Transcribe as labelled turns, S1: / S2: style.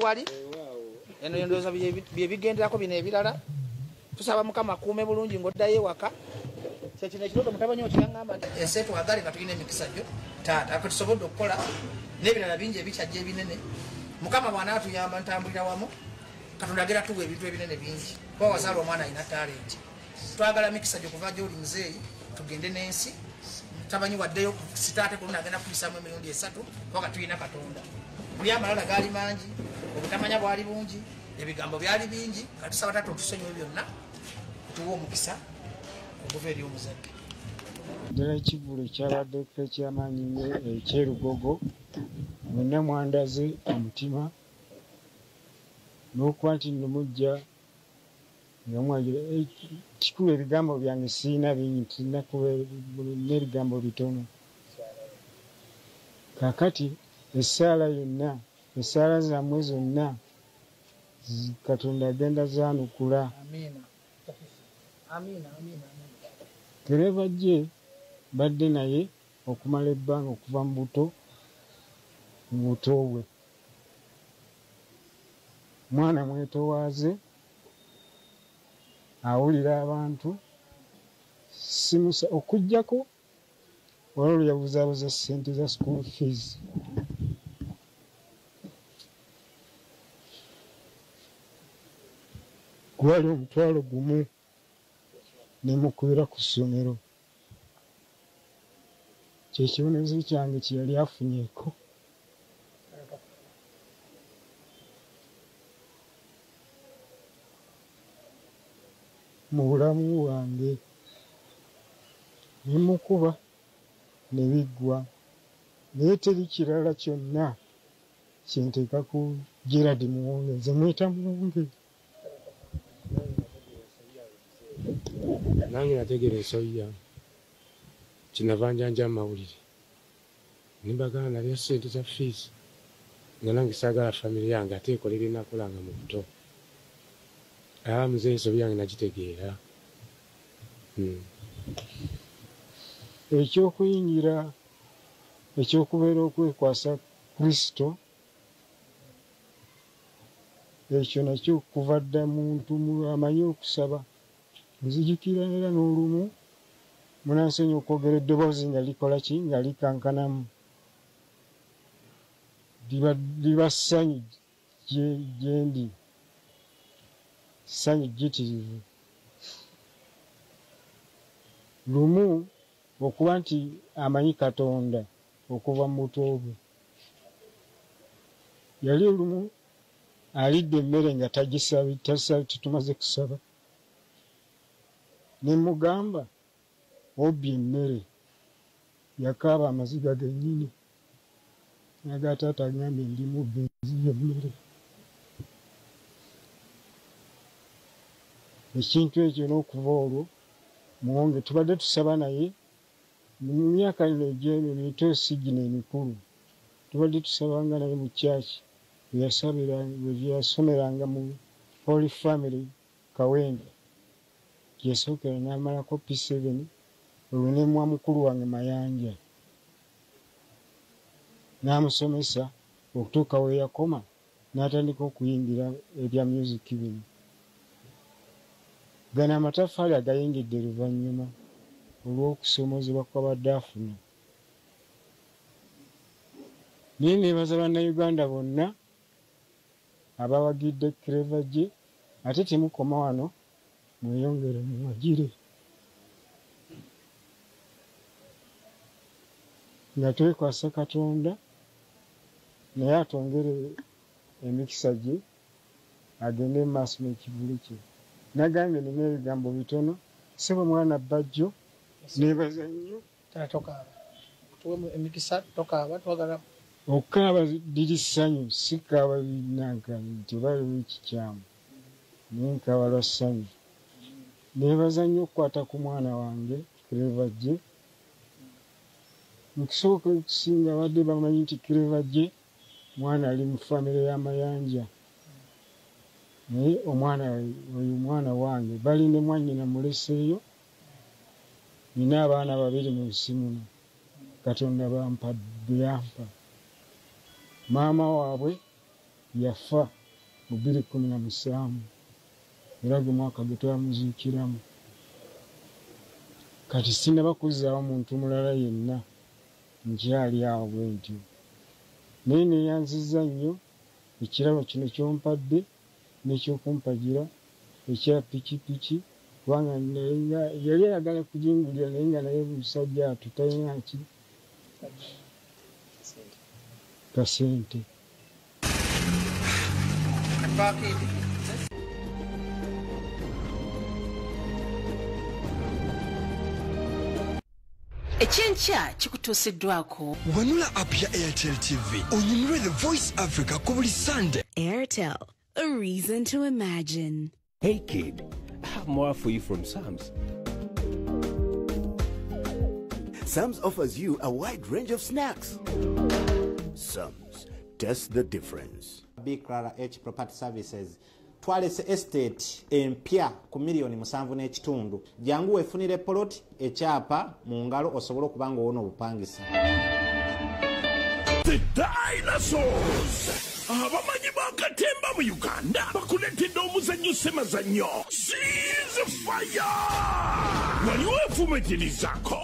S1: Wali eno endowooza bye bigenderako bino ebirala. Tusaba Mukama akuume bulungi ng'oddayo ewaka. Kyekino ekirooto mutabani okyaŋŋamba nti ensi etwagale nga tulina emikisa gyo taata, ate tusobodde okukola n'ebirala bingi ebikyajja ebinene. Mukama bw'anaatuyamba ntambulira wamu, Katonda agenda tuwa ebintu ebinene bingi, kuba wazaala omwana alina talenti. Twagala mikisa gyo kuva gy'oli muzeeyi, tugende n'ensi. Tabanyi waddeyo sitaate ku luno agenda kuyisaamu emirundi 3, kubanga tulina Katonda. Buli amalala gaali mangi, obutamanya bwali bungi, ebigambo byali bingi, nga tusaba taata otusonyiwe byonna, otuwe omukisa okuva eri omuzadde.
S2: Ddala ekivvulu ekyabaddeko eky'amaanyi nnyo eky'erugogo, mwenna mwandaze omutima n'okuba nti nno mujja nga mwagira. Kikulu ebigambo byange sirina bingi, nti nina n'ebigambo bitono. Kaakati essaala yonna, essaala zammwe zonna Katonda agenda zaanukula.
S1: Amiina. Amiina, amiina, amiina.
S2: Clever J mbadde naye okumala ebbanga okuva mu buto mu buto bwe. Mwana mwetowaaze, awulira abantu, simusa okuggyako waliwo lwe yabuzaabuza ssente za school fees. Gwali 1,000 ne mukubira ku ssomero. Kye kibonerezo kyange kye yali afunyeeko. Mu bulamu bwange ne mukuba ne biggwa, naye teri kirala kyonna kye nteeka ku Gerald Muwonge, nze muyita Muwonge.
S3: Nange nategeera ensobi yange, kyenava njanja amawulire ne mbagamba nalya ssente za fees, nga nange saagala famire yange ate ekole bye nakolanga mu buto. Muzeeyi ensobi yange nagitegeera.
S2: Ekyokuyingira, ekyokubeera okwekwasa Kristo, ekyo nakyo kuva dda muntu amanyi okusaba. Nzijukira era n'olumu munansonyiwa okwogera eddoboozi nga likola ki, nga likankanamu. Liba ssanyu gye ndi, ssanyu jjitirivu. Lumu okuba nti amanyi Katonda okuva mu buto bwe. Yali olumu alidde emmere nga tagisabi, tasabi, tetumaze kusaba. Ne mugamba obbye emmere, yakaaba amaziga gennyini. N'agamba taata agambye ndi mubbi nzibye emmere. Ekintu ekyo n'okuva olwo Muwonge tubadde tusaba naye mu myaka eno emito si gino emikulu, tubadde tusabanga naye mu church we yasomeranga mu Holy Family Kawempe, gye yasookera n'amalako P7, olwo ne mwa mukulu wange Mayanja n'amusomesa okutuuka we yakoma n'atandika okuyingira ebya music bino. Gano amataffaali agayingidde luvannyuma olw'okusomoozebwa kw'abadde afuna. Naye neebaza bannayuganda bonna abawagidde Clever J, ate temukoma wano, mweyongere muwagire. Nga twekwasa Katonda naye atwongere emikisa gye agende mu maaso n'ekivvulu kye. Nagambye nina ebigambo bitono, ssebo mwana Bajjo, neebaza nnyo.
S1: Taata tokaaba, tuwe emikisa, tokaaba, twagala
S2: Okukaaba liri ssanyu, si kaaba nanka nti oba waliwo ekikyamu, naye nkaaba lwa ssanyu. Neebaza nnyo okukwata ku mwana wange Clever J. Mu kusooka okusinga abadde bamanyi nti Clever J mwana ali mu famire y'Amayanja, naye omwana oyo mwana wange, bali ne mwannyina muleseeyo. Nina abaana babiri mu nsi muno, Katonda bampa bye yampa. Maama waabwe Yafa mu 2017, era gwe mwaka gwe twamuziikiramu. Kati sinnaba kuzzaawo muntu mulala yenna, nkyali awo bwe ntyo. Naye neeyanzizza nnyo ekirabo kino ky'ompadde n'ekyokumpagira ekya pikipiki, kubanga yali ayagala kugingulira naye nga naye musajja atu talina ki kasente.
S4: Ekyenkya kikutuusiddwako.
S5: Wanula app ya Airtel TV onyumirwe The Voice Africa ku buli Sunday.
S6: Airtel, a reason to imagine.
S7: Hey kid, I have more for you from Sam's.
S8: Sam's offers you a wide range of snacks. Sam's, test the difference.
S9: B Clara H Property Services twalese estate empya ku 7.5 miliyoni. Jangu wefunire poloti ekyapa mu ngalo osobole okuba nga owona obupangisa.
S10: The Dinosaurs abamanyi bakatemba mu Uganda bakuleetedde omuzannyo ssemazannyo Ceasefire. Wali weefumitirizaako?